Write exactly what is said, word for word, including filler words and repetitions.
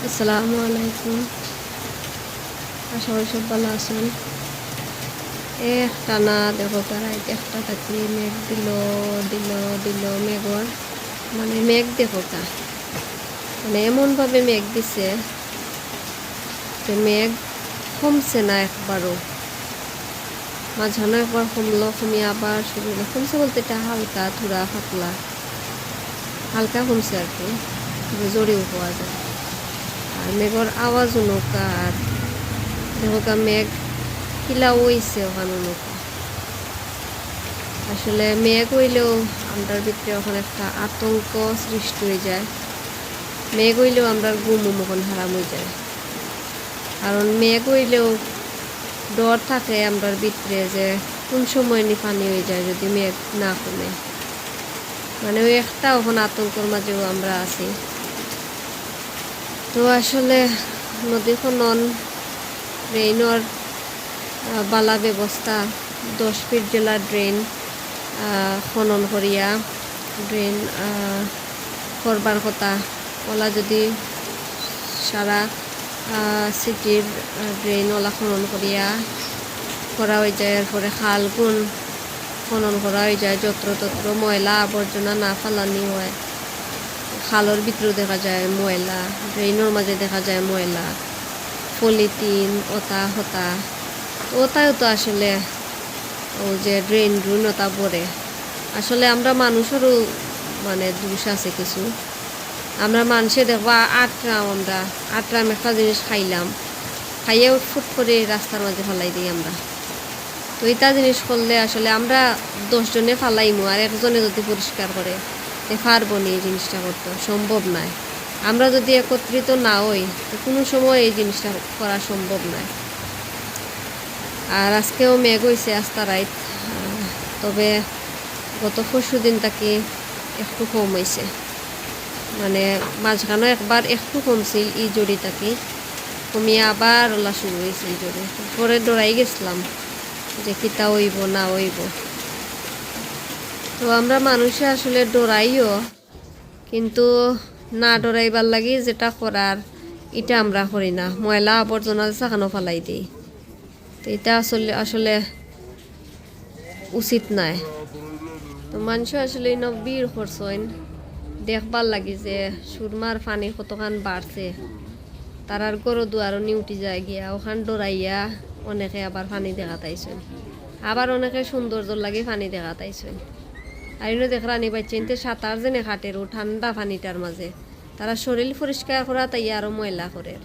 আসসালামু আলাইকুম। আশা করি সব ভালা আছইন। একটানা দেখউক্কা রাইত একটা থাকি মেঘ দিলো, দিলো, দিলো, মেঘর মানে মেঘ দেখউক্কা, মানে এমনভাবে মেঘ দিছে যে মেঘ কমছে না একবারও। মাঝখানো একবার কমলো, কমিয়া আবার শুরু অইলো। কমছে বলতে ইটা হালকা, থুড়া পাতলা, হালকা কমছে আর কি, তবে জোরেও কওয়া যায়। আর মেঘর আওয়াজ হুনউক্কা, আর দেখউক্কা মেঘ কিলা অইছে অখান হুনউক্কা। আসলে মেঘ অইলেও আমরার ভিতরে অখন একটা আতঙ্ক সৃষ্টি অইযায়। মেঘ অইলেও আমরার ঘুম অখন হারাম অইযায়, কারণ মেঘ অইলেও ডর থাকে আমরার ভিতরে যে কুন সময় নি পানি অইযায় যদি মেঘ না কমে। মানে ওই একটা অখন আতঙ্কর মাঝেও আমরা আছি। তো আসলে নদী খনন, ড্রেইনর, আহ, বালা ব্যবস্থা, দশ ফিট জেলা ড্রেইন, আহ, খনন করিয়া ড্রেইন, আহ, করবার কথা। অলা যদি সারা, আহ, সিটির, আহ, ড্রেইন অলা খনন করিয়া করা অইযায়, এরপরে খালগুন খনন করা অইযায়, যত্রতত্র ময়লা আবর্জনা না ফালানি অয়। খালর ভিতরেও দেখা যায় ময়লা, ড্রেইনর মাঝে দেখা যায় ময়লা, পলিথিন, অতা হতা। তো অতায়ও তো আসলে অউ যে ড্রেইন ড্রুইন অতা ভরে। আসলে আমরা মানুষরও মানে দোষ আছে কিছু। আমরা মানষে দেখবা আটরাম, আমরা আটরাম একটা জিনিস খাইলাম, খাইয়া ফুট করি রাস্তার মাঝে ফালাই দেই আমরা। তো ইতা জিনিস করলে আসলে আমরা দশ জনে ফালাইমু, আর একজনে যদি পরিষ্কার করে, তে পারবো নি এই জিনিসটা করতে? সম্ভব নায়। আমরা যদি একত্রিত না অই, তো কুনু সময় এই জিনিসটা করা সম্ভব নায়। আর আজকেও মেঘ অইছে আস্তা রাইত, আহ, তবে গত পরশু দিন থাকি একটু কম অইছে। মানে মাঝখানো একবার একটু কমছিল ই জড়ি থাকি, কমিয়া আবার অলা শুরু অইছিল জড়ি। পরে ডরাই গেছিলাম যে কিতা অইবো না অইবো। তো আমরা মানষে আসলে ডরাইও, কিন্তু না ডরাইবার লাগি যেটা করার, ইটা আমরা করি না। ময়লা আবর্জনা যেখানো ফালাই দেই, তো ইটা আসলে, আসলে উচিত নায়। তো মানষে আসলে ইনো ভিড় করছইন দেখবার লাগি যে সুরমার পানি কতখান বাড়ছে। তারার ঘরো দুয়ারো নি উঠি যায় গিয়া, অখান ডরাইয়া অনেকে আবার পানি দেখাত আইছইন, আবার অনেকে সৌন্দর্যর লাগি পানি দেখাত আইছইন। আর ইনো দেখরানি বাইচ্চাইন্তে সাঁতার যেনে কাটের অউ ঠান্ডা পানিটার মাঝে, তারা শরীর পরিষ্কার করাত আইয়া আরো ময়লা করের।